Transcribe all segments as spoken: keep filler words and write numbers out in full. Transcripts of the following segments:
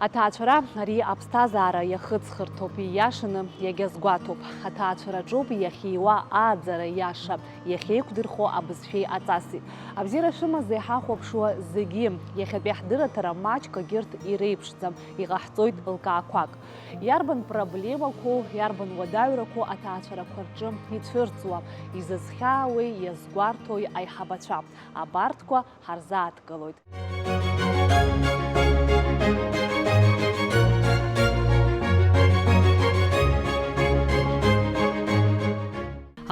Аҭаацәара ари аԥсҭазаара иахыҵхырҭоуп, ииашаны иагьазгәаҭоуп. Аҭаацәараҿоуп иахьиуа ааӡара иаша, иахьеиқәдырхо абызшәеи аҵаси. Абзиара шәымаз иҳахәаԥшуа зегьы, иахьатәи ҳдырраҭара маҷк агьырҭ иреиԥшӡам, иҟаҳҵоит лкаақәак. Иарбан проблемақәоу, иарбан уадаҩрақәоу аҭаацәарақәа рҿы ицәырҵуа, изызхьаауеи иазгәарҭои аиҳабацәа? Абарҭқәа ҳарзааҭгылоит.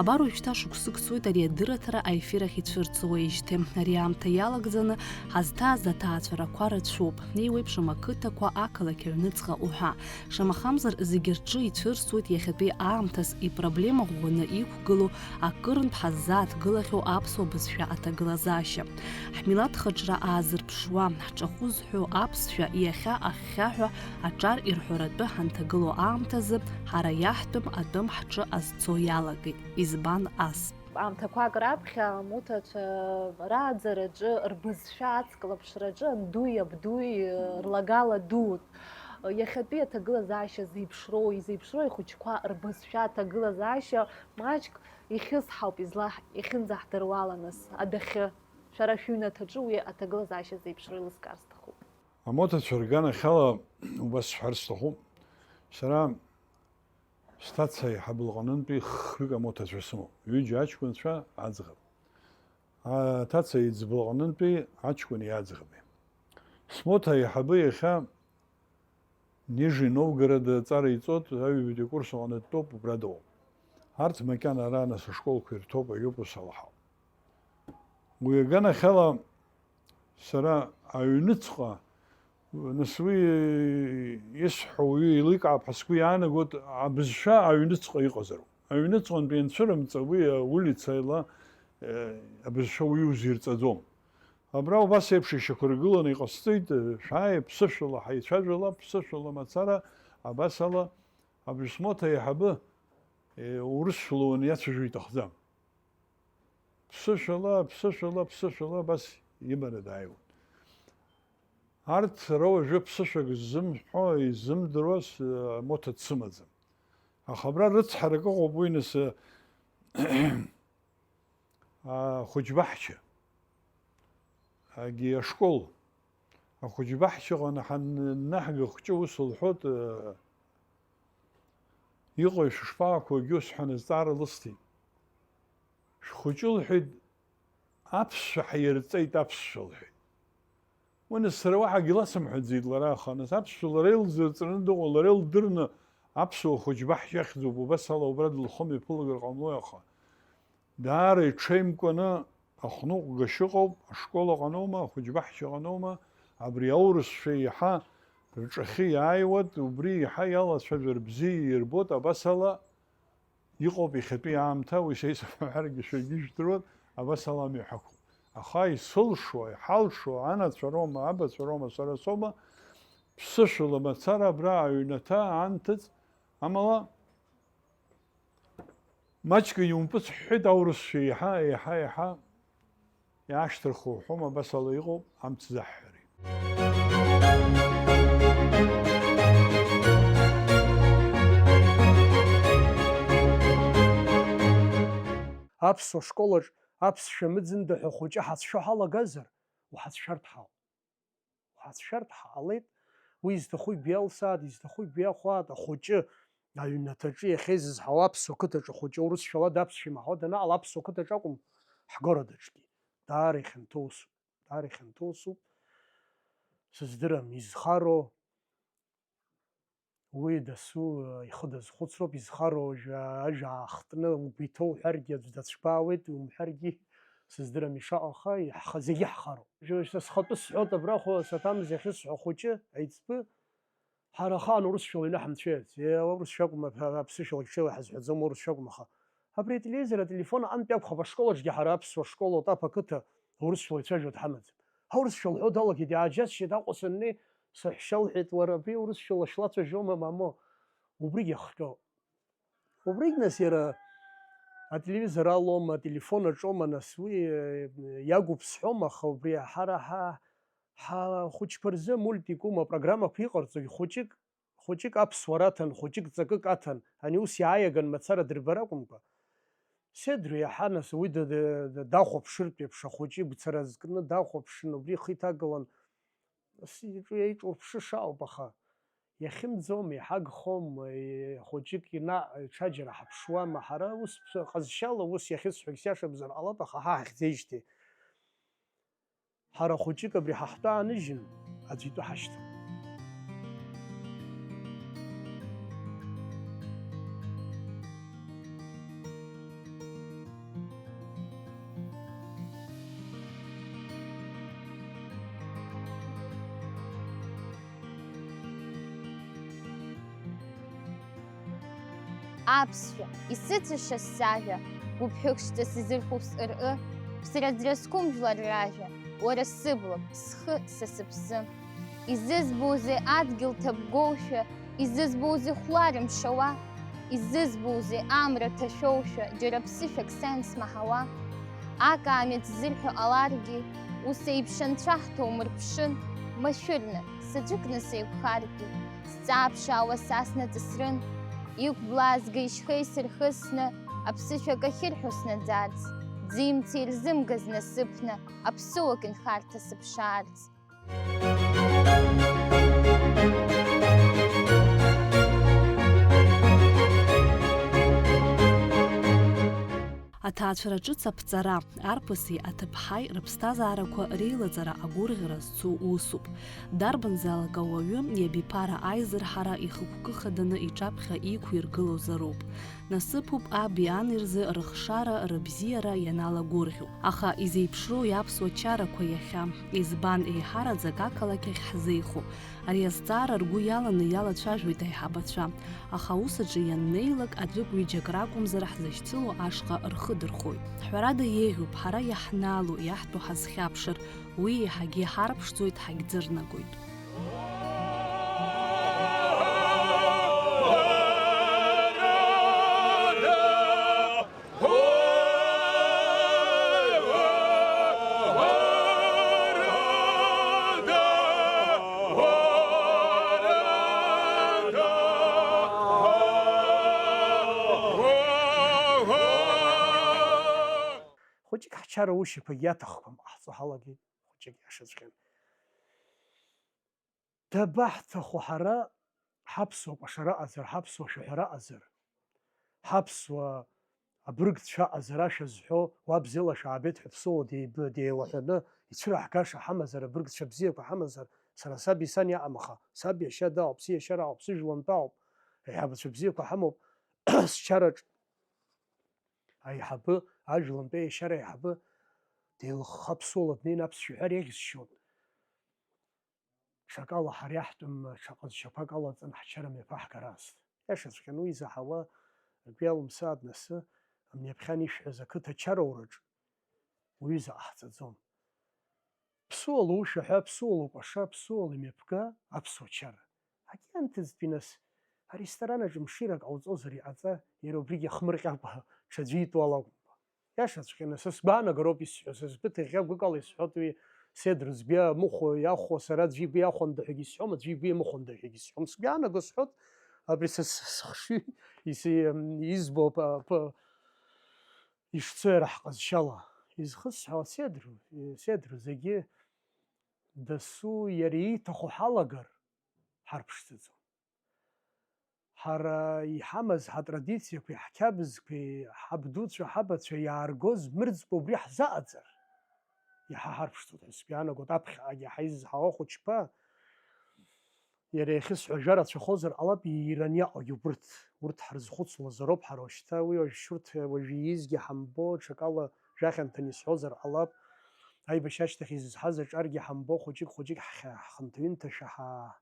Абар уажәшьҭа шықәсык цоит ари адырраҭара аефир ахь ицәырҵуеижьҭеи. Ари аамҭа иалагӡаны ҳазҭааз аҭаацәарақәа рацәоуп. Еиуеиԥшым ақыҭақәа, ақалақь аҩныҵҟа уҳәа. Шамахамзар, зегьы рҿы ицәырҵуеит иахьатәи аамҭас ипроблема ӷәӷәаны иқәгылоу, акырынтә ҳаззааҭгылахьоу аԥсуа бызшәа аҭагылазаашьа. Ҳмилаҭ хаҿра аазырԥшуа, ҳҿахәы зҳәо аԥсшәа иахьа ахьхьаҳәа аҿар ирҳәаратәы ҳанҭагылоу аамҭазы ҳара иаҳтәым атәым ҳҿы азцо иалагеит. Избан ас? Аамҭақәак раԥхьа амоҭацәа рааӡараҿы, рбызшәа ацклаԥшраҿы андуи абдуи рлагала дуун. Иахьатәи аҭагылазаашьа зеиԥшроу, изеиԥшроу ихәыҷқәа рбызшәа аҭагылазаашьа маҷк ихьысҳауп, изла-, иахьынӡаҳдыруала нас адәахьы. Шәара шәыҩнаҭаҿы уи аҭагылазаашьа зеиԥшроу еилыскаар сҭахуп. Амоҭацәа рганахьала убас сҳәар сҭахуп. Сара сҭаца аиҳабы лҟынынтәи хҩык амоҭацәа сымоуп. Ҩыџьа аҷкәынцәа аӡӷаб. Аҭаца иӡбы лҟынынтәи аҷкәыни аӡӷаби. Смоҭа аиҳабы иахьа Нижни Новгород аҵара иҵоит, аҩбатәи акурс аҟны дтәоуп, убра дыҟоуп. Арҭ макьана ара нас ашколқәа ирҭоуп, аиоуп ус алаҳау. Уи аганахьала сара аҩныҵҟа, нас уи исҳәо уаҩы еиликаап ҳәа сгәы иаанагоит, абызшәа аҩныҵҟа иҟазароуп. Аҩныҵҟантәи анцәырымҵа уи аулицала, э, абызшәа уаҩы узирҵаӡом. Абра убас еиԥш ишьақәыргыланы иҟасҵеит, шәааи, ԥсышәала ҳаицәажәала, ԥсышәала мацара, абасала, абжьсмоҭа аиҳабы, э, урысшәала уаниацәажәо иҭахӡам. Ԥсышәала, ԥсышәала, ԥсышәала абас иманы дааиуан. Арҭ сара уажәы ԥсышәак ззымҳәо, изымдыруа с-, амоҭа дсымаӡам. Аха абра рыцҳарак ыҟоуп уи нас, э, ахәыҷбаҳча, агьи ашкол. Ахәыҷбаҳчаҟны ҳаннаҳга хәҷы ус лҳәоит, э, иҟои шәышԥаақәоу, егьи ус ҳәа азҵаара лысҭеит. Шәхәыҷы, лҳәеит, аԥсшәа ҳаирҵеит, аԥсшәа, лҳәеит. Уи нас сара уаҳагьы ласымҳәаӡеит лара, аха нас аԥсшәа лара илзырҵраны дыҟоу, лара илдырны аԥсуа хәыҷбаҳча ахьӡуп, убас ала убра дылхымҩаԥылагар ҟамлои, аха даара иҽеимкәаны ахәныҟәгашьа ыҟоуп, ашкол аҟаноума, ахәыҷбаҳча аҟаноума, абри аурысшәа еиҳа рҿахьы иааиуеит, убри еиҳа иалацәажәар бзиа ирбоит, абас ала Иҟоуп иахьатәи аамҭа, уи са исҳәаргьы шәаргьы ижәдыруан, абас ала амҩа ҳақәуп. Аха исылшо, иҳалшо, анацәа роума, абацәа роума, сара соума, ԥсышәала мацара абра аҩнаҭа анҭыҵ, амала маҷк иумпыҵҳәҳәеит аурысшәа еиҳа, еиҳа, еиҳа Иаашьҭырхуа уҳәом, абас ала иҟоуп амц заҳҳәари. Аԥсуа школаҿ аԥсшәа мыӡында ҳәа хәыҷы ҳацәшәо ҳалагазар, уҳацәшәартә ҳауп. Уҳацәшәартә ҳҟалеит, уи изҭаху ибиалсааит, изҭаху ибиахәааит, ахәыҷы аҩнаҭаҿы иахьеизызҳауа аԥсуа қыҭаҿы ахәыҷы урысшәала даԥсшәа имаҳауа данаҟала аԥсуа қыҭаҿы акәым, ҳгородаҿгьы. Даара ихьанҭоу усуп, даара ихьанҭоу усуп. Сыздырам, изхароу, уи дасу, э, ихы дазхәыцроуп, изхароу ажәа, ажәа аахтны угәы иҭоу уҳәаргьы аӡә дацәгәаауеит, умҳәаргьы сыздырам ишаҟа, аха иаҳха-, зегьы ҳхароуп. Уажәшьҭа схатәы сҳәоит абрахә, саҭамыз иахьысҳәо ахәыҷы, аиҵбы, Ҳара ахаан урысшәала инаҳамцәеиац, е, урысшәа акәым, аԥ-, аԥсышәалагь ҽеила ҳазҳәаӡом, урысшәа акәым, аха абри ателевизор, ателефон аҟынтәи акәхап, ашколаҿгьы ҳара аԥсуа школ, Отаԥ ақыҭа, урысшәала ицәажәо дҳамаӡам. Аурысшәа лҳәо далагеит, иааџьасшьеит, Аҟәа саннеи, саҳәшьа лҳәеит, уара абри урысшәала шлацәажәома, мамоу? Убригь иахҟьо. Убригь нас иара ателевизор алоума, ателефон аҿоума, нас уи, э, иагуп сҳәом, аха убри ҳара ҳа-, Ҳхәыҷқәа рзы мультикума программақәа иҟарҵогь хәыҷык, хәыҷык аԥсуара аҭан, хәыҷык ҵакык аҭан, ани ус иааиаган мацара дырбар акәымкәа. Седру иаҳа нас уи д-, д-, д-, дахәаԥшыртә еиԥш ахәыҷы игәцара зкны дахәаԥшын, убри ихы иҭагалан, нас иҿу-, иаиҿурԥшыша ауп, аха иахьымӡом, иҳагхом, е-, хәыҷык ина-, ҽаџьара ҳаԥшуама, ҳара ус ԥ-, ҟазшьала ус иахьысҳәогь сиашамзар ҟалап, аха ҳа ҳахьӡеижьҭеи. Ҳара хәыҷык абри ҳахәҭа ааныжьын, аӡәы итәы ҳашьҭам. Аԥсшәа, исыцәашаз сажәа, гәыԥҳәык шҵас изырхәо сҟырҟы, ԥсра-ӡра зқәым жәлар ражәа, уара сыблақәа, схы, са сыԥсы. Изызбозеи адгьыл ҭабгоушәа, изызбозеи хәларымшауа? Изызбозеи амра ҭашәоушәа, џьара ԥсышәак саҩн смаҳауа? Акаамеҭ ззырҳәо ҟаларгьы, ус еиԥш анцәа ҳҭоумырԥшын, машәырны, саӡәыкны сеиқәхаргьы, сҵааԥшаауа са снаҵысрын, иқәблаазгеи шьхеи сырхысны, аԥсышәак ахьырҳәо снаӡарц, ӡи-мци ирзымгаз насыԥны, аԥсуак инхарҭа сыԥшаарц. Аҭаацәара ҿыц аԥҵара, арԥыси аҭыԥҳаи рыԥсҭазаарақәа реилаҵара агәырӷьара зцу усуп. Дарбанзаалак ауаҩы иабиԥара аизырҳара ихықәкы хаданы иҿаԥхьа иқәиргылозароуп. Насыԥуп аби ани рзы рыхшара, рыбзиара ианалагәырӷьо. Аха изеиԥшроу иаԥсуа чарақәа иахьа? Избан еиҳараӡак ақалақь ахь ҳзеихо? Ари азҵаара ргәы иаланы иалацәажәоит аиҳабацәа. Аха аус аҿы ианнеилак, аӡәык-ҩыџьак ракәымзар, ҳзышьцылоу ашҟа рхы дырхоит. Ҳәарада, еиӷьуп ҳара иаҳнаало, иаҳтәу ҳазхьаԥшыр. Уи еиҳагьы иҳарԥшӡоит, ҳагьӡырнагоит. Хәыҷык ҳчара ушьақәагьы иаҭахқәам ҟаҳҵо ҳалагеит, хәыҷык иашаҵәҟьан. Дабаҳҭаху ҳара, ҳаԥсуа кәашара аҟазар, ҳаԥсуа шәаҳәара аҟазар, ҳаԥсуа абыргцәа аҟазар, ашәа зҳәо, уа бзиала шәаабеит ҳәа ԥсуала деиб-, деилаҳәаны ицәыраҳгаша ҳамазар, абыргцәа бзиақәа ҳамазар, сара саби сан иаҟам, аха саб иашьа дауп, сиашьа рауп, сыжәлантәаауп, аиҳабацәа бзиақәа ҳамоуп, счараҿ аиҳабы, ажәлантәи аиашьара аиҳабы, деилыхха ԥсуала днеины аԥсшәа иҳәар иагьысшьон. Ҽакала ҳара иаҳтәым ҽа ҟазшьақәак алаҵаны ҳчара мҩаԥаҳгара азҭ. Иашаҵәҟьаны уи изаҳауа ргәы иалымсааит, нас, амни аԥхьан ишәҳәаз ақыҭа чараураҿ уҩыза ҟаҳҵаӡом. Ԥсуала ушәа ҳәа, ԥсуала укәаша, ԥсуала имҩаԥга аԥсуа чара. Агьанҭыҵтәи, нас, аресторан аҿы мширак ҟауҵозар иҟаҵа, иара убригьы ахмырҟьакәа ҽаӡәы итәала акәымкәа. Иашаҵәҟьаны, са сгәаанагароуп исҳәо, са сгәы ҭыӷьӷьа гәыкала исҳәоит уи, Седр згәы иамыхәо, иахәо, сара аӡәы игәы иахәандо ҳәагьы исҳәом, аӡәы игәы иамыхәандо ҳәагьы исҳәом. Сгәы иаанаго сҳәоит, абри са, са сыхшыҩ ис-, избо п-, п-, ишцо иара ҳҟазшьала. Изхысҳәаауа Седру, Седру зегьы дасу иара ииҭаху ҳалагар, ҳарԥшӡаӡом. Ҳара иҳамаз ҳатрадициақәеи, ҳқьабзқәеи, ҳабдуцәа, ҳабацәа иааргоз мырӡкәа убри ҳзаҟаҵар, иаҳа ҳарԥшӡоит ҳәа сгәы иаанагоит. Аԥхьаҟагьы ҳаизҳауа ахәыҷқәа, иара иахьысҳәо ажәа рацәахозар ҟалап, иираны иаҟагьы убырҭ, урҭ ҳрызхәыцлозароуп ҳара уажәшьҭа. Уи уажә шьурҭ уажә иизгьы ҳамбо, ҽакала жәахьанҭаны исҳәозар ҟалап, аибашьра ашьҭахь изызҳаз аҿаргьы ҳамбо, хәыҷык-хәыҷык ҳхьа-, ҳхынҭаҩынҭашәа ҳа-,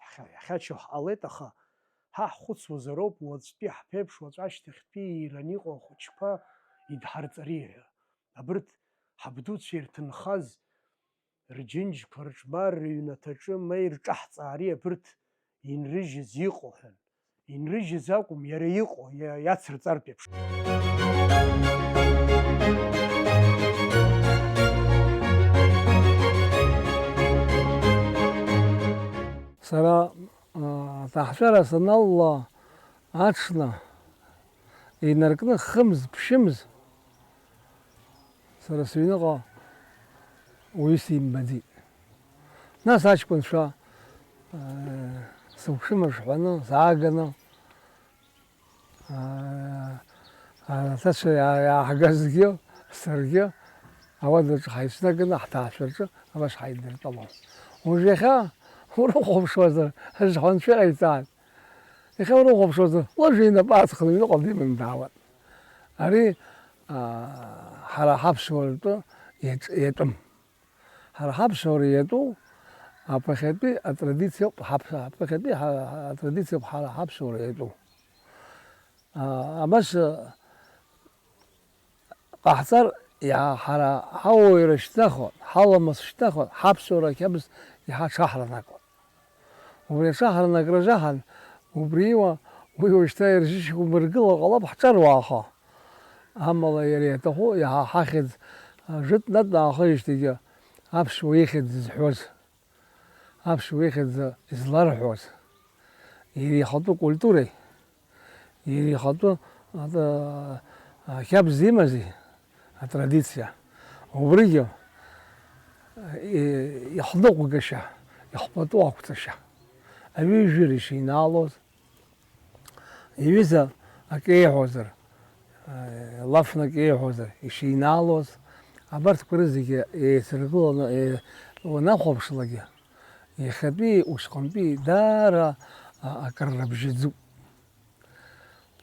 ҳхьа-, ҳхьачо ҳҟалеит, аха ҳа ҳхәыцуазароуп, уаҵәтәи ҳԥеиԥш, уаҵәы ашьҭахьтәи иираны иҟоу ахәыҷқәа идҳарҵари ҳәа. Абырҭ ҳабдуцәа ирҭынхаз рџьынџьқәа рҿы, ма рыҩнаҭаҿы, ма ирҿаҳҵаари абырҭ инрыжьыз иҟоу ҳәа. Инрыжьыз акәым, иара иҟоу иа-, иацырҵартә еиԥш. Сара, аа, аҭаҳәшьара саналла аҽны, инаркны хымз, ԥшьымз, сара сыҩныҟа уаҩы симбаӡеит. Нас аҷкәынцәа, аа, сықәшәыма шәҳәаны, сааганы, аа, аҭацәа иаа-, иааҳгазгьы, саргьы ауадаҿы ҳаицәнаганы ҳҭаацәа рҿы абас ҳаидыртәалон. Уажә иахьа урыхәаԥшуазар, зҳәанцәа иҟаиҵааит. Иахьа урыхәаԥшуазар, лыжәҩа инапы аҵхны аҩныҟа диманы даауан. Ари, аа, ҳара ҳаԥсуаратәы иаҿ-, иатәым. Ҳара ҳаԥсуара иатәу аԥхьатәи атрадициоуп, ҳаԥ-, аԥхьатәи ҳа-, атрадициоуп ҳара ҳаԥсуара иатәу. А, абас, а, ҟаҳҵар, иа-, ҳара ҳауаҩра шьҭнахуан, ҳаламыс шьҭнахуан, ҳаԥсуара қьабз иаҳа ҽаҳранакуан. Убри аҽаҳранакра азыҳәан, убриуа уи уажәшьҭа ирзышьақәмыргылар ҟалап ҳҿар уааха. Амала иара иаҭаху иаҳа ҳахьӡ, а, жәытә-натә аахижьҭеигьы аԥсуа ихьӡ зҳәоз, аԥсуа ихьӡ изларҳәоз, иара ихатәы культуреи, иара ихатәы, а, а, қьабз имази, атрадициа, убригьы, и-, иҳныҟәгашьа, иҳпату ақәҵашьа, аҩыжәра ишинаалоз, иҩыза акы иеиҳәозар, лафны акы иеиҳәозар, ишинаалоз, абарҭқәа рызегьы еицыргыланы, е-, уанахәаԥшлакгьы, иахьатәи усҟантәи даара, а, акыр рыбжьаӡуп.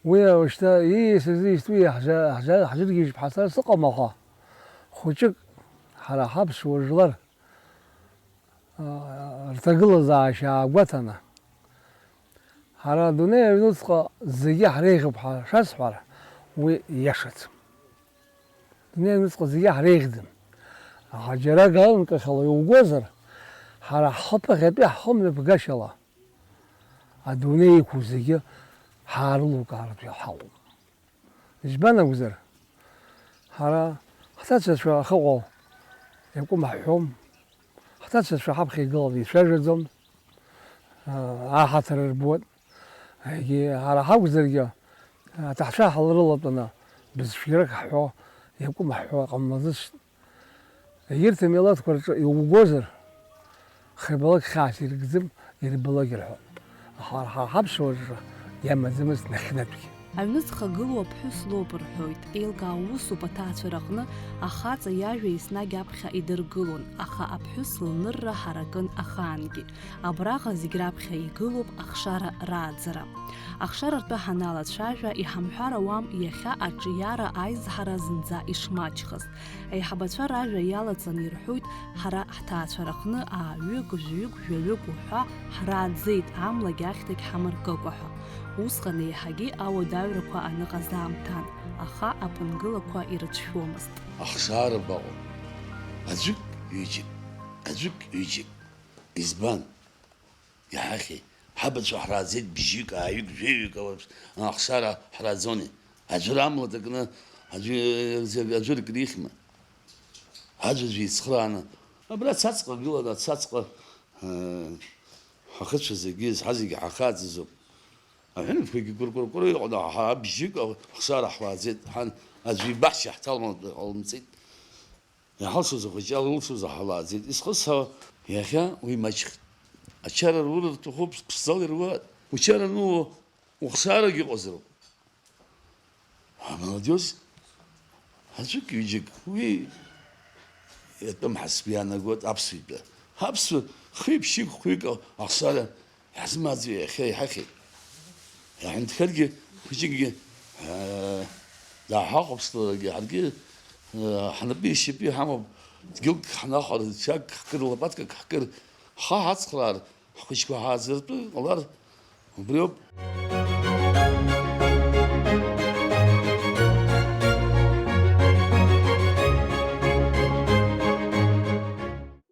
Уи уажәшьҭа ииасыз изтәу иаҳза-, ҳза-, ҳзыргьежьып ҳәа сара сыҟам, аха хәыҷык ҳара ҳаԥсуа жәлар, аа, рҭагылазаашьа аагәаҭаны, ҳара адунеи аҩнуҵҟа зегьы ҳреиӷьуп ҳәа шасҳәара, уи иашаӡам. Адунеи аҩнуҵҟа зегьы ҳреиӷьӡам. Аха џьара галанкахьала иугозар, ҳара ҳхы ԥыхьатәи ҳхымҩаԥгашьала, адунеи иқәу зегьы ҳаарылукаартә иҳауп. Избан акәзар, ҳара ҳҭацацәа ахьыҟоу иакәым ҳҳәом, ҳҭацацәа ҳаԥхьа игыланы ицәажәаӡом, аа, аҳаҭыр рбуеит. Егьи ҳара ҳакәзаргьы, аҭаҳцәа ҳалрылатәаны бызшәарак ҳҳәо, иакәым ҳҳәо ҟамлаӡыцт. Егьырҭ амилаҭқәа рҿы иугозар, хеибалак хьаас иркӡам, ирбалак ирҳәон. Аха ҳа ҳаԥсуа рҿы иамаӡамызт нахьхьынатәгьы. Аҩныҵҟа гылоу аԥҳәыс лоуп рҳәоит, еилкаау усуп аҭаацәа рҟны, ахаҵа иажәа еснагь аԥхьа идыргылон, аха аԥҳәыс лнырра ҳаракын ахаангьы. Абраҟа зегь раԥхьа игылоуп ахшара рааӡара. Ахшаратәы ҳаналацәажәа, иҳамҳәар ауам иахьа аҿиара аизҳара зынӡа ишмаҷхаз. Аиҳабацәа ражәа иалаҵаны ирҳәоит, ҳара ҳҭаацәа рҟны ааҩык, жәҩык, жәаҩык уҳәа ҳрааӡеит, амлагь ахьҭагь ҳамыркыкәа ҳәа. Усҟан еиҳагьы ауадаҩрақәа аныҟаз аамҭан, аха апынгылақәа ирыцәшәомызт. Ахшара баҟоуп. Аӡәык, ҩыџьак, аӡәык, ҩыџьак. Избан? Иаҳахьеи? Ҳабацәа ҳрааӡеит бжьҩык, ааҩык, жәаҩык ауаҩ ахшара ҳрааӡони? Аӡәыр амла ҭакны, аӡәы, аӡәыр крихма? Аӡәаӡәы ицхрааны, абра ацаҵҟа гылан, ацаҵҟа, э, ҳахыцәа зегьы, ҳа зегьы ҳахаҵазоуп. Аҳәынаԥқәагьы кәыркәыркәыры иҟан, аха бжьҩык ахшара ҳрааӡеит, ҳан аӡәы ибаҳча ҳҭалмалт-, ҟалымҵеит. Иҳалшоз ахәыҷы, илшоз ҳалааӡеит. Исхысҳәаауа, иахьа уи маҷхеит. Ачара рура рҭахуп, ԥшӡала ируаат. Учара анууа, ухшарагь ыҟазароуп. Амолодиоз, аӡәык-ҩыџьак, уи иатәым ҳәа сгәы иаанагоит аԥсуа итәы. Ҳаԥсуа хҩык-ԥшьҩык, хәҩык ахшара Иаҳзымааӡеи иахьа иҳахьеит? Иаҳәынҭқаргьы хәыҷыкгьы, аа, дааҳахәаԥшларагьы ҳаргьы, аа, ҳнапи ишьапи ҳамоуп, дгьылк ҳнахар, цәак ҳкыр, лопаткак ҳкыр, ҳхы ҳацхраар, ҳхәыҷқәа ҳааӡартәы ҟалар, убриоуп.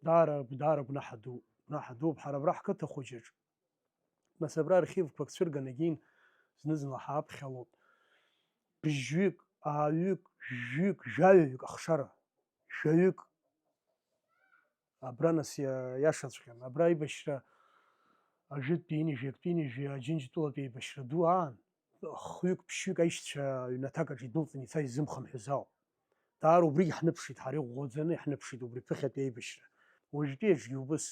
Даара, даара гәнаҳа ду. Гәнаҳа дууп, ҳара абра ҳқыҭа хәыҷаҿ. Нас абра архивқәак цәырганы егьин, зны-зынла ҳааԥхьалоит. Бжьҩык, ааҩык, жәҩык, жәаҩаҩык ахшара. Жәаҩык. Абра нас иа-, иашаҵәҟьан. Абра аибашьра, ажәытәтәи ҩынҩажәи актәи ҩынҩажәи Аџьынџьтәылатә еибашьра ду аан, хҩык-ԥшьҩык аишьцәа ҩнаҭак аҿы идәылҵны ицаз изымхынҳәыз ауп. Даара убригь ҳныԥшит, ҳара иӷәӷәаӡаны иаҳныԥшит убри ԥыхьатәи аибашьра. Уажәтәи аҿгьы убыс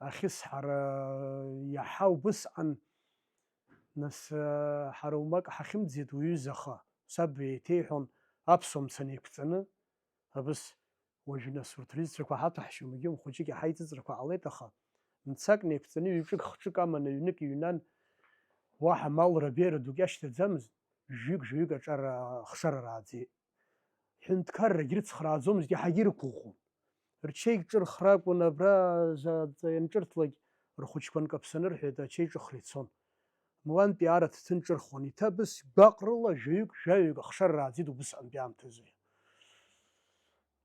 ахьысҳара иаҳа убысҟан, нас, ҳара умак ҳахьымӡеит уаҩызаха, саб еиҭеиҳәон аԥсуа мца неиқәҵаны, абыс, уажәы нас урҭ рҩызцәақәа ҳаҭәаҳшьом, егьаум, хәыҷык иаҳа иҵыҵрақәа ҟалеит, аха мцак неиқәҵаны ҩ-ҿык х-ҿык аманы ҩнык иҩнан, уаҳа малра беира дук иашьҭаӡамызт, жәҩык-жәаҩык аҿар ахшара рааӡеит. Ҳәынҭқаррагь рыцхрааӡомызт, иаҳагьы ирықәыӷәӷәон. Рчаи ҿырхра акәын, абра за-, за-, ианҿырҭлак, рхәыҷқәа нкаԥсаны, рҳәеит, ачаи ҿыхра ицон. Млантәи ара ҭҭын ҿырхуан, иҭабыс гәаҟрыла жәаҩык-жәаҩык ахшара рааӡеит убысҟантәи аамҭазы.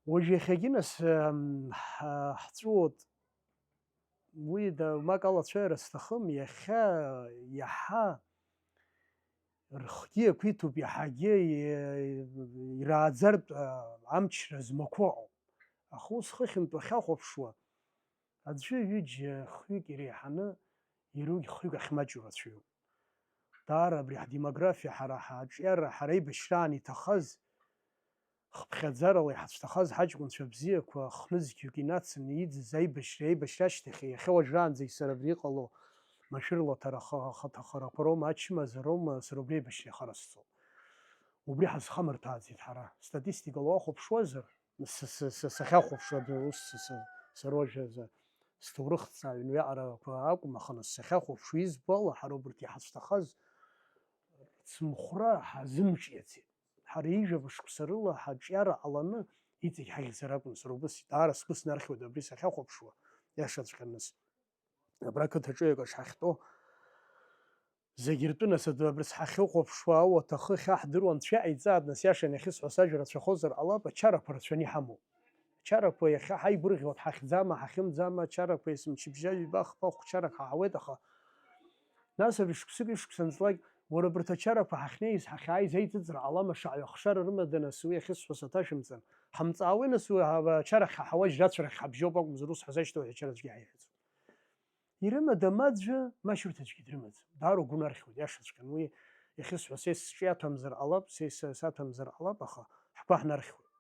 Уажә иахьагьы, нас, ам, ҳа-, ҳҵәуот, уи да-, умак алацәажәара сҭахым, иахьа иаҳа рхгьы ақәиҭуп, иаҳагьы и-, ирааӡартә, а, амчра змақәоу. Аха ус хыхьынтә уахьахәаԥшуа, аӡәы, ҩыџьа, хҩык иреиҳаны иругь хҩык ахьмаҷу рацәаҩуп. Даара абри ҳдемографиа, ҳара ҳаҿиара, ҳара аибашьраан иҭахаз, хыԥхьаӡарала иҳацәҭахаз ҳаҷкәынцәа бзиақәа хнызқьҩык инацын иӡыз аибашьра, аибашьра ашьҭахь, иахьа уажәраанӡагь сара абри иҟало машәырла ҭара-, ха-, хаҭахарақәа роума, ачымазароума, сара убри аибашьра иахарасҵоит. Убри ҳазхамырҭәааӡеит ҳара. Статистикала уахәаԥшуазар, Са, са, са, сахьахәаԥшуа, абри ус са, са, сара уажәазы сҭоурыхҭҵааҩ ҩынҩаҟарақәа акәым, аха нас сахьахәаԥшуа избо ала, ҳара убарҭ иҳацәҭахаз рцымхәра ҳазымҿиацеит. Ҳара ҩажәа шықәса рыла ҳаҿиара ҟаланы иҵегь ҳахьӡар акәын, сара убыс даара сгәы снархьуеит абри сахьахәаԥшуа, иашаҵәҟьа нас. Абра қыҭа ҿыҩак аҿы ҳахьтәоу, зегь ртәы, нас, адәы абырс ҳахьыхәаԥшуа ауаҭах хыхь аҳдыруа анцәа иҟаиҵааит, нас, иаша иахьысҳәо сажәа рацәахозар ҟалап, ачарақәа рацәаны иҳамоуп. Ачарақәа иахьа ҳаигәырӷьуа дҳахьӡама, ҳахьымӡама, ачарақәа есымчыбжьа ҩба, хԥа, хәчарак ҳаҳауеит, аха, нас, абри шықәсык ҩышықәса анҵлак, уара, абарҭ ачарақәа ҳахьнеиз, ҳахьааиз аиҵыҵра ҟалама, шаҟаҩ ахшара рымада, нас, уи иахьысҳәо саҭашәымҵан. Ҳамҵаауеи, нас, уи ачарахь ҳаҳауа, ажьрацәарахь ҳабжьоуп акәымзар, ус ҳзашьҭоу ҳәа ачара аӡәгьы ҳаиҳәаӡом. Ирымадам аӡәы, ма шьурҭаӡәгьы дрымаӡам. Даара угәы нархьуеит, иашаҵәҟьан, уи иахьысҳәо, са исҿиаҭамзар ҟалап, са ис-, саҭамзар ҟалап, аха ҳгәы ҳнархьуеит.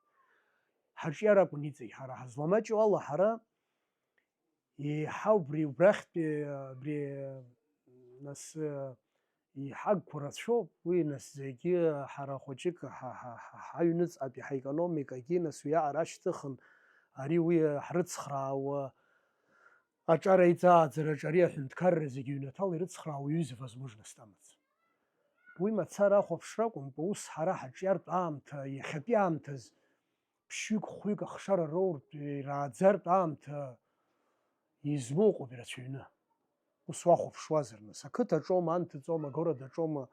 Ҳаҿиара акәын иҵегь ҳара ҳазламаҷу ала, ҳара еиҳа убри убрахьтәи, абри, нас, еиҳа агқәа рацәоуп, уи, нас, зегьы ҳара хәыҷык ҳа, ҳа, ҳа, ҳаҩныҵҟатәи ҳаекономикагьы, нас, уиаҟара ашьҭыхын, ари уи ҳрыцхраауа, аҿар аиҵааӡараҿ ари аҳәынҭқарра зегьы ҩнаҭала ирыцхраауа уаҩыза возможность амаӡам. Уи мацара ахәаԥшра акәымкәа, ус ҳара ҳаҿиартә аамҭа, иахьатәи аамҭаз ԥшьҩык-хәҩык ахшара роуртә, ирааӡартә аамҭа измоу ыҟоуп ирацәаҩны. Ус уахәаԥшуазар, нас, ақыҭаҿоума, анҭыҵоума, агорадаҿоума,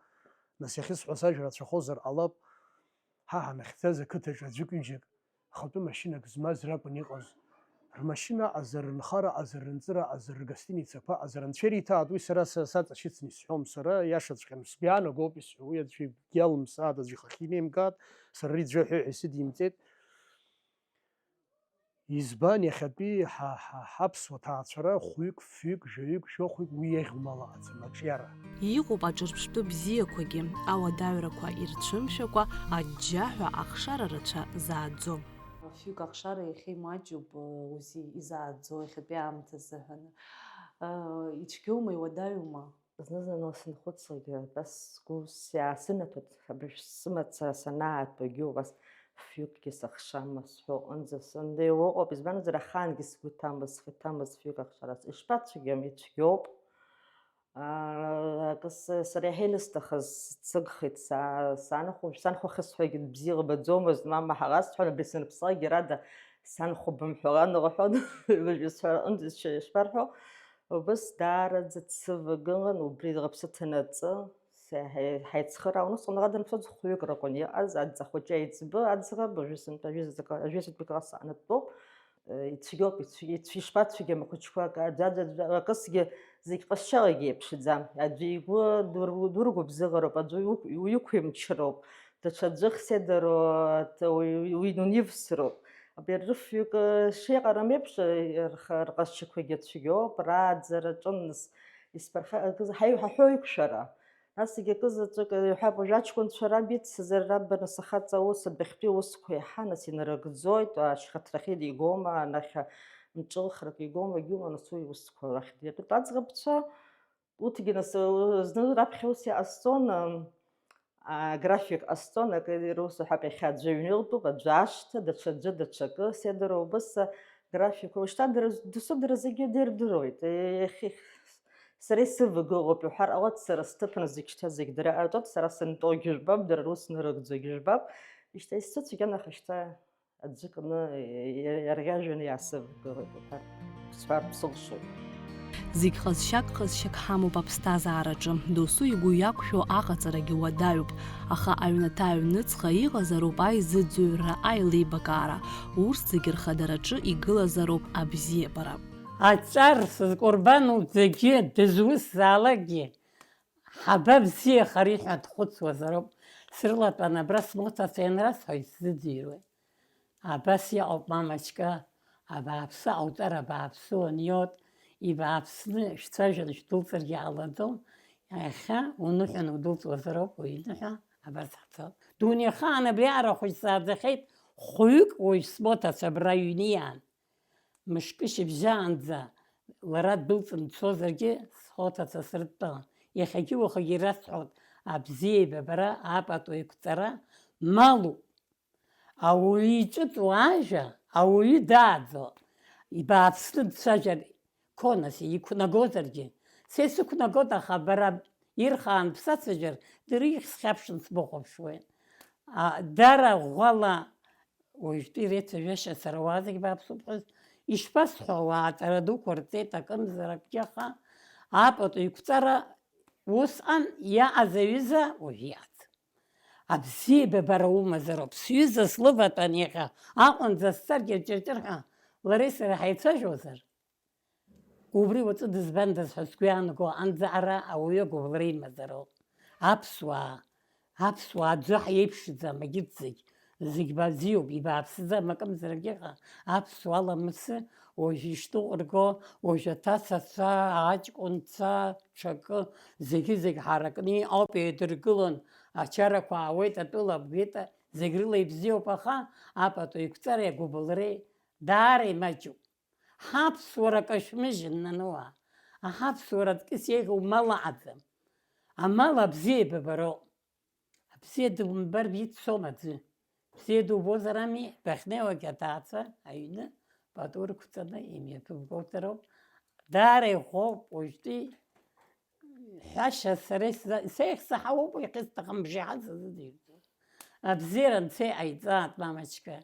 нас, иахьысҳәо сажәа рацәахозар ҟалап, ҳа ҳанахьӡаз ақыҭаҿы аӡәык-ҩыџьак ахатәы машьынак змаз ракәын иҟаз. Рмашьына аҟазар, рынхара аҟазар, рынҵыра аҟазар, ргостиницақәа аҟазар, анцәа ириҭааит, уи сара са саҵашьыцны исҳәом, сара иашаҵәҟьаны сгәы иаанагоуп исҳәо, уи аӡәы игәы иалымсааит, аӡәы ихахьы инеимгааит, сара ари ӡәы ҳәа ҳәа исыдимҵеит. Избан, иахьатәи ҳа, ҳа, ҳаԥсуа ҭаацәара хәҩык, фҩык, жәаҩык, жәохәҩык уи еиӷьу мал аҟаӡам, аҿиара. Иҟоуп аҿырԥштәы бзиақәагьы, ауадаҩрақәа ирцәымшәакәа, аџьџьаҳәа ахшара рацәа зааӡо. Фҩык ахшара иахьа имаҷуп, узи изааӡо иахьатәи аамҭазы ҳәаны. Ицәгьоума, иуадаҩума? Зны-зынла сынхәыцлакгьы, абас сгәы иаасынаҭоит, абыржә сымаца санаатәогьы убас фҩыкгьы сыхшама сҳәо аҟынӡа сындеиуа ыҟоуп, избанзар, ахаангьы сгәы иҭамыз, схы иҭамыз фҩык ахшара ишԥацәгьам, ицәгьоуп. Аа, акы с-, сара иаҳа илысҭахыз сцыгхеит, са-, санхәа-, санхәа ахьысҳәогьы бзиа лбаӡомызт, мама ҳаӷа сҳәон, абри саныԥслакгьы, рада санхәа бымҳәалан рҳәон, уажәы сҳәар аҟынӡа ишԥарҳәо? Убыс даараӡа дсывагылан, убри рыԥсы ҭанаҵы, ҳаицхырааун, усҟан ара данцоз хәҩык ракәын иҟаз, аӡ ахәыҷы аиҵбы аӡӷаб, ажәытәтәи, ажәытәтәи класс ааныртәоуп, ицәгьоуп, ицәгьа-, ицәгьа-, ишԥацәгьам ахәыҷқәа, аӡә, аӡә, аӡә, акысгьы зегь ҟазшьалагьы еиԥшӡам, аӡәы игәы дургәыбзыӷроуп, аӡәы уқә-, уиқәимчроуп, даҽаӡәы хседароу, уи, уи, уи унивсроуп. Абри рыфҩык, э, шеиҟарам еиԥш, э, рх-, рҟазшьақәагьы цәгьоуп, рааӡара ҿынныс Исԥырхагаз ҳаи-, ҳаҳәо иқәшәара. Насгьы акы заҵәык иҳәап, уажәы аҷкәынцәа раб ицызар, раб анасахаҵа аус адәахьтәи аусқәа иаҳа нас инарыгӡоит, ашьхыҵәрахьы дигома, анахь мҿылхрак игома, егьума, нас уи иусқәа рахь диртәоит. Аӡӷабцәа, урҭгьы нас, зны раԥхьа ус иҟасҵон, а, график ҟасҵон, акы рус уҳәап, иахьа аӡәы аҩны илтәуп, аӡәы ашҭа, даҽаӡәы даҽакы, седора убыс, а, графикқәа. Уажәшьҭа дара, досу дара зегьы ирдыруеит. Иахьа сара исывагылоуп иҳәар ҟалоит, сара сҭыԥан зегь шьҭа зегь дара иртәоит, сара сынтәогьы жәбап, дара рус нырыгӡогьы жәбап. Ишьҭа исцәыцәгьан, аха шьҭа аӡәы кны иа-, иарӷьажәҩаны иаасывагылоит уҳәар, сҳәартә сылшоит. Зегь ҟазшьак-ҟазшьак ҳамоуп аԥсҭазаараҿы. Досу игәы иақәшәо аҟаҵарагьы уадаҩуп, аха аҩнаҭа аҩныҵҟа иҟазароуп аизыӡырҩра, аилибакаара, урҭ зегь рхадараҿы игылазароуп абзиабара. Аҵар сызкәырбану зегьы дызусзаалакгьы, ҳаба бзиахари ҳәа дхәыцуазароуп. Срылатәан абра смоҭацәа ианрасҳәо исзыӡырҩуеит. Абас иҟоуп, мамочка, абааԥсы ҟауҵар, абааԥсы уаниот, ибааԥсны шәцәажәаны шәдәылҵыргьы ҟалаӡом, иахьа уныҳәан удәылҵуазароуп, уиныҳәа абас ҳцоит. Дунеихаан абриаҟара хәыҷ сааӡахьеит, хәҩык уажә смоҭацәа абра ҩниаан. Мышкы шьыбжьаанӡа лара дәылҵны дцозаргьы, смоҭацәа срыдтәалан. Иахьагьы уахагьы ирасҳәоит, абзиеибабара, апату еиқәҵара малуп. Ауаҩы иҿыҵуа ажәа ауаҩы дааӡо, ибааԥсны дцәажәар, конас иқәнагозаргьы, са исықәнагоит, аха бара ирхаан бсацәажәар, дара ихьсхьаԥшын сбыхәаԥшуеит. А, дара ӷәӷәала уажәтәи реицәажәашьа сара уа зегь бааԥсуп ҳәа ишԥасҳәо, ауаа аҵара дуқәа рҵеит, акымзар акгьы, аха апату еиқәҵара усҟан иаҟаз аҩыза уажә иҟаӡам. Абзиабара умазароуп, сҩыза слыватәан иахьа, Аҟәанӡа сцаргьы ҷырҷырҳәа лареи сареи ҳаицәажәозар? Убри уаҵәы дызбандаз ҳәа сгәы иаанагоу анӡаара ауаҩы агәыбылра имазароуп. Аԥсуаа, аԥсуаа аӡәы ҳиеиԥшӡам, агьырҭ зегь, зегь бзиоуп, ибааԥсӡам, акымзаракгьы ыҟам. Аԥсуаа ламысы уажә ишдәықәырго, уажә аҭацацәа, аҷкәынцәа, ҽакы, зегьы-зегь ҳаракны иҟоуп, еидыркылон, ачарақәа аауеит, атәыла абгеит, зегь рыла ибзиоуп, аха апату еиқәҵареи агәыбылреи даара имаҷуп. Ҳаԥсуара кашәмыжьын, нану, аҳаԥсуара аҵкыс еиӷьу мал аҟаӡам. Амал абзиеибабароуп. Абзиа думбар ицом аӡәы. Бзиа дубозар ами, бахьнеиуагь аҭаацәа аҩны пату рықәҵаны имҩаԥыбгоуҵароуп. Даара иӷәӷәоуп уажәтәи ҳәашьа сара исза-, сеихсаҳауоуп, иахьысҭахым бжеиҳан сазыӡырҩуеит. Абзиара анцәа иҟаиҵааит, мамочка.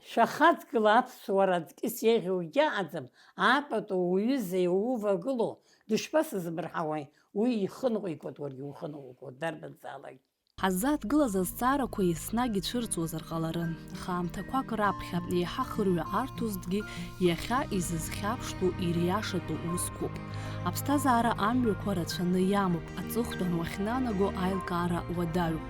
Шәахаҵгыла, аԥсуара аҵкыс еиӷьу егьаҟаӡам, апату уҩыза иувагылоу дышԥасызмырҳауеи, уи ихы ныҟәигоит, уаргьы ухы ныҟәугоит, дарбанзаалак. Ҳаззааҭгылаз азҵаарақәа еснагь ицәырҵуазар ҟаларын, аха аамҭақәак раԥхьа еиҳа хырҩа арҭозҭгьы иахьа изызхьаԥштәу ириашатәу усқәоуп. Аԥсҭазаара амҩақәа рацәаны иамоуп, аҵыхәтәан уахьнанаго аилкаара уадаҩуп.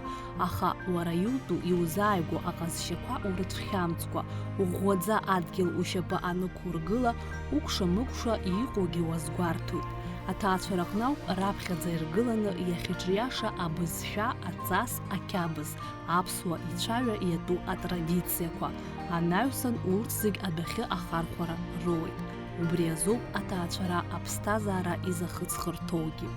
Аха уара иутәу, иузааигәоу аҟазшьақәа урыцәхьамҵкәа, уӷәӷәаӡа адгьыл ушьапы анықәургыла, укәша-мыкәша иҟоугьы уазгәарҭоит. Аҭаацәа рыҟны ауп раԥхьаӡа иргыланы иахьыҿиаша абызшәа, аҵас, ақьабз, аԥсуа ицәаҩа иатәу атрадициақәа. Анаҩсан урҭ зегь адәахьы ахархәара роуеит. Убри азоуп аҭаацәара аԥсҭазаара изахыҵхырҭоугьы.